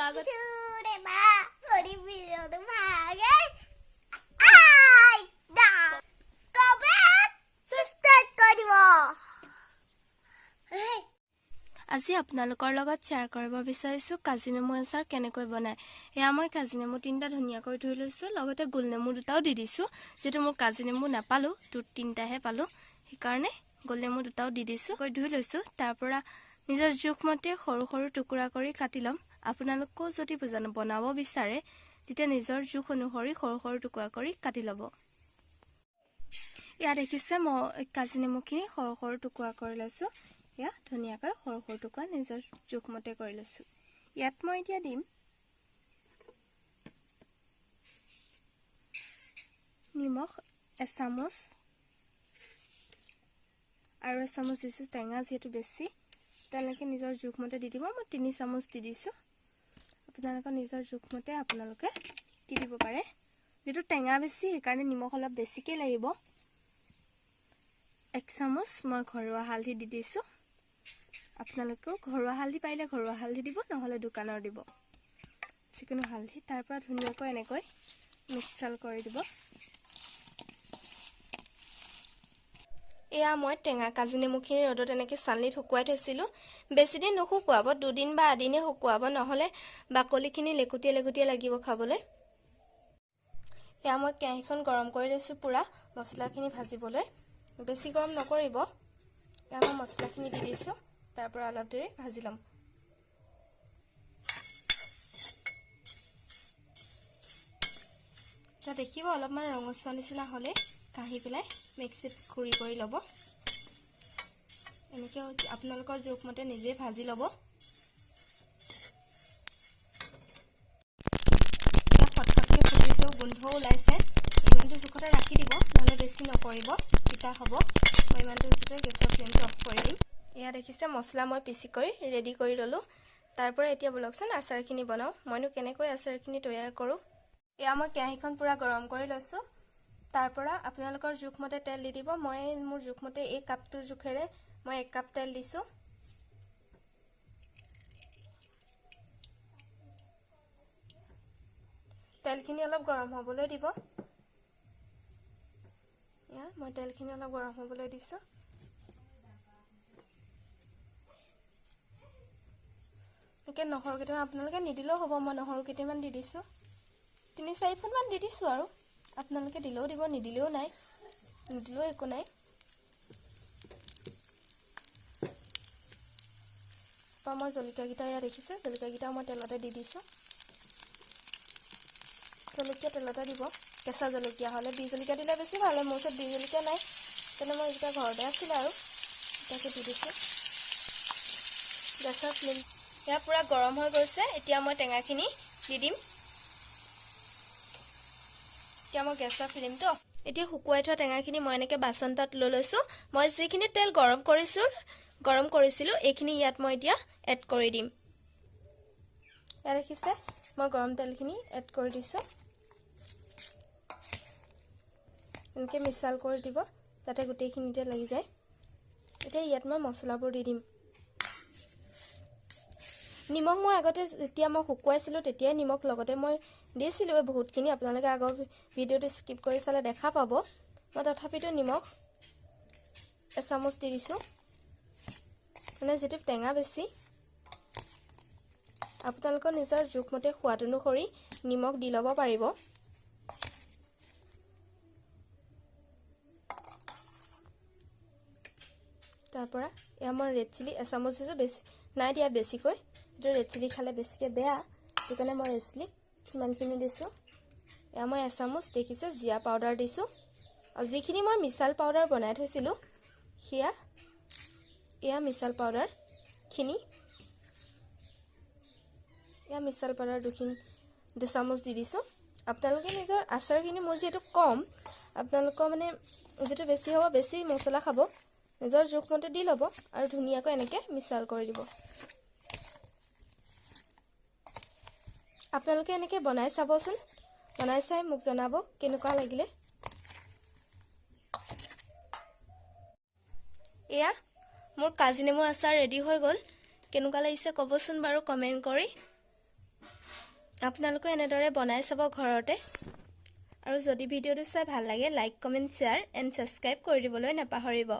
স্বাগত। আজি আপোনালোকৰ লগত শ্বেয়াৰ কৰিব বিচাৰিছোঁ কাজি নেমু আচাৰ কেনেকৈ বনায়। এয়া মই কাজি নেমু তিনিটা ধুনীয়াকৈ ধুই লৈছোঁ, লগতে গোল নেমু দুটাও দি দিছোঁ। যিহেতু মোৰ কাজি নেমু নাপালোঁ, তিনিটাহে পালোঁ, সেইকাৰণে গোল নেমু দুটাও দি দিছোঁ। ধুই লৈছোঁ, তাৰপৰা নিজৰ জোখমতে সৰু সৰু টুকুৰা কৰি কাটি ল'ম। আপোনালোকেও যদি বনাব বিচাৰে তেতিয়া নিজৰ জোখ অনুসৰি সৰু সৰু টুকুৰা কৰি কাটি ল'ব। এয়া দেখিছে মই কাজি নেমুখিনি সৰু সৰু টুকুৰা কৰি লৈছোঁ। এয়া ধুনীয়াকৈ সৰু সৰু টুকুৰা নিজৰ জোখমতে কৰি লৈছোঁ। ইয়াত মই এতিয়া দিম নিমখ এচামুচ আৰু এচামুচ দিছোঁ। টেঙা যিহেতু বেছি, তেওঁলোকে নিজৰ জোখমতে দি দিব। মই 3 চামুচ দি দিছোঁ। আপোনালোকৰ নিজৰ জোখমতে আপোনালোকে দি দিব পাৰে। যিটো টেঙা বেছি সেইকাৰণে নিমখ অলপ বেছিকৈ লাগিব। 1 চামুচ মই ঘৰুৱা হালধি দি দিছোঁ। আপোনালোকেও ঘৰুৱা হালধি পাৰিলে ঘৰুৱা হালধি দিব, নহ'লে দোকানৰ দিব যিকোনো হালধি। তাৰপৰা ধুনীয়াকৈ এনেকৈ মিক্সাৰ কৰি দিব। এয়া মই টেঙা কাজি নেমুখিনি ৰ'দত এনেকৈ চালনীত শুকুৱাই থৈছিলোঁ। বেছিদিন নুশুকুৱাব, দুদিন বা এদিনে শুকুৱাব, নহ'লে বাকলিখিনি লেকুটীয়া লেকুটীয়া লাগিব খাবলৈ। এয়া মই কেৰাহীখন গৰম কৰি লৈছোঁ পূৰা মছলাখিনি ভাজিবলৈ। বেছি গৰম নকৰিব। এয়া মই মছলাখিনি দি দিছোঁ, তাৰপৰা অলপ দেৰি ভাজি ল'ম। এতিয়া দেখিব অলপমান ৰঙচুৱা নিচিনা হ'লে কাঢ়ি পেলাই মিক্সিত গুড়ি কৰি ল'ব। এনেকৈ আপোনালোকৰ জোখমতে নিজে ভাজি ল'ব। ফটফটকৈ ফুটিছেও, গোন্ধও ওলাইছে। ইমানটো জোখতে ৰাখি দিব, নহ'লে বেছি নকৰিব, তিতা হ'ব। মই ইমানটো জোখতে গেছৰ ফ্লেমটো অফ কৰি দিম। এয়া দেখিছে মছলা মই পিচি কৰি ৰেডি কৰি ল'লোঁ। তাৰপৰা এতিয়া ব'লকচোন আচাৰখিনি বনাওঁ। মইনো কেনেকৈ আচাৰখিনি তৈয়াৰ কৰোঁ। এয়া মই কেৰাহীখন পূৰা গৰম কৰি লৈছোঁ। তাৰপৰা আপোনালোকৰ জোখমতে তেল দি দিব। মই মোৰ জোখমতে এই কাপটোৰ জোখেৰে মই 1 কাপ তেল দিছোঁ। তেলখিনি অলপ গৰম হ'বলৈ দিব। এয়া মই তেলখিনি অলপ গৰম হ'বলৈ দিছোঁ। এনেকৈ নহৰু কেইটামান আপোনালোকে নিদিলেও হ'ব, মই নহৰু কেইটামান দি দিছোঁ। 3-4 ফুটমান দি দিছোঁ আৰু আপোনালোকে দিলেও দিব, নিদিলেও নাই, নিদিলেও একো নাই। তাৰপৰা মই জলকীয়াকেইটা এয়া দেখিছে, জলকীয়াকেইটাও মই তেলতে দি দিছোঁ। জলকীয়া তেলতে দিব, কেঁচা জলকীয়া হ'লে বি জলকীয়া দিলে বেছি ভাল হয়। মোৰ ওচৰত বি জলকীয়া নাই, তেনে মই এইকেইটা ঘৰতে আছিলে আৰু তাকে দি দিছোঁ। গেছৰ ফ্লেম এয়া পূৰা গৰম হৈ গৈছে। এতিয়া মই টেঙাখিনি দি দিম। এতিয়া মই গেছৰ ফ্লেমটো এতিয়া শুকুৱাই থোৱা টেঙাখিনি মই এনেকৈ বাচন এটাত লৈ লৈছোঁ। মই যিখিনি তেল গৰম কৰিছিলোঁ এইখিনি ইয়াত মই এতিয়া এড কৰি দিম। ইয়াত দেখিছে মই গৰম তেলখিনি এড কৰি দিছোঁ। এনেকৈ মিছাল কৰি দিব যাতে গোটেইখিনিতে লাগি যায়। এতিয়া ইয়াত মই মছলাবোৰ দি দিম। নিমখ মই আগতে যেতিয়া মই শুকুৱাইছিলোঁ তেতিয়াই নিমখ লগতে মই দিছিলোঁ বহুতখিনি। আপোনালোকে আগৰ ভিডিঅ'টো স্কিপ কৰি চালে দেখা পাব। মই তথাপিতো নিমখ এচামুচ দি দিছোঁ, মানে যিটো টেঙা বেছি। আপোনালোকৰ নিজৰ জোখমতে সোৱাদ অনুসৰি নিমখ দি ল'ব পাৰিব। তাৰপৰা এয়া মই ৰেড চিলি এচামুচ দিছোঁ, বেছি নাই দিয়া বেছিকৈ। এইটো ৰেড চিলি খালে বেছিকৈ বেয়া, সেইটো কাৰণে মই ৰেড চিলি সিমানখিনি দিছোঁ। এয়া মই এচামুচ দেখিছে জিৰা পাউডাৰ দিছোঁ। আৰু যিখিনি মই মিছাল পাউডাৰ বনাই থৈছিলোঁ সেয়া এয়া মিছাল পাউডাৰখিনি, এয়া মিছাল পাউডাৰ দুচামুচ দি দিছোঁ। আপোনালোকে নিজৰ আচাৰখিনি, মোৰ যিহেতু কম, আপোনালোকৰ মানে যিটো বেছি হ'ব বেছি মছলা খাব, নিজৰ জোখমতে দি ল'ব আৰু ধুনীয়াকৈ এনেকৈ মিছাল কৰি দিব। আপোনালোকে এনেকৈ বনাই চাবচোন, বনাই চাই মোক জনাব কেনেকুৱা লাগিলে। এয়া মোৰ কাজি নেমু আচাৰ ৰেডি হৈ গ'ল। কেনেকুৱা লাগিছে ক'বচোন বাৰু কমেণ্ট কৰি। আপোনালোকে এনেদৰে বনাই চাব ঘৰতে। আৰু যদি ভিডিঅ'টো চাই ভাল লাগে, like, comment, share and subscribe কৰি দিবলৈ নাপাহৰিব।